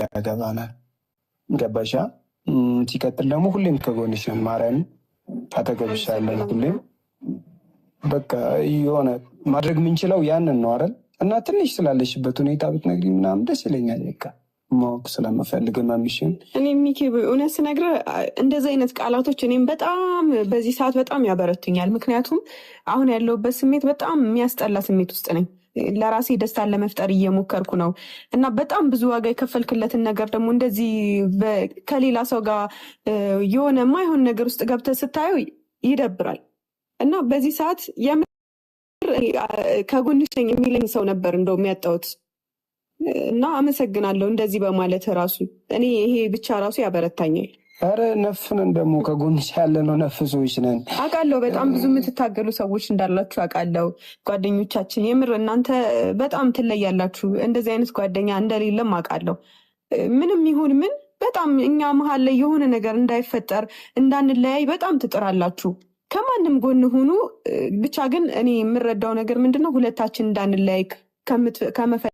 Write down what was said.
ያገባናል። ገባሻ? ሲቀጥል ደግሞ ሁሌም ከጎንሽ ነን። ማርያም አጠገብሽ ያለን ሁሌም በቃ የሆነ ማድረግ የምንችለው ያንን ነው አይደል? እና ትንሽ ስላለሽበት ሁኔታ ብትነግሪኝ ምናምን ደስ ይለኛል። በቃ ማወቅ ስለምፈልግ ህመምሽን። እኔ ሚኪ እውነት ስነግርህ እንደዚህ አይነት ቃላቶች እኔም በጣም በዚህ ሰዓት በጣም ያበረቱኛል። ምክንያቱም አሁን ያለሁበት ስሜት በጣም የሚያስጠላ ስሜት ውስጥ ነኝ። ለራሴ ደስታን ለመፍጠር እየሞከርኩ ነው እና በጣም ብዙ ዋጋ የከፈልክለትን ነገር ደግሞ እንደዚህ ከሌላ ሰው ጋር የሆነ የማይሆን ነገር ውስጥ ገብተህ ስታየው ይደብራል። እና በዚህ ሰዓት የምር ከጎንሽ ነኝ የሚለኝ ሰው ነበር እንደውም ያጣሁት። እና አመሰግናለሁ እንደዚህ በማለት ራሱ እኔ ይሄ ብቻ ራሱ ያበረታኛል። ኧረ ነፍነን ደግሞ ከጎንሽ ያለ ነው ነፍ ሰዎች ነን። አውቃለሁ በጣም ብዙ የምትታገሉ ሰዎች እንዳላችሁ አውቃለሁ። ጓደኞቻችን የምር እናንተ በጣም ትለያላችሁ። እንደዚህ አይነት ጓደኛ እንደሌለም አውቃለሁ። ምንም ይሁን ምን በጣም እኛ መሀል ላይ የሆነ ነገር እንዳይፈጠር እንዳንለያይ በጣም ትጥራላችሁ። ከማንም ጎን ሁኑ። ብቻ ግን እኔ የምረዳው ነገር ምንድነው ሁለታችን እንዳንለያይ ከመፈ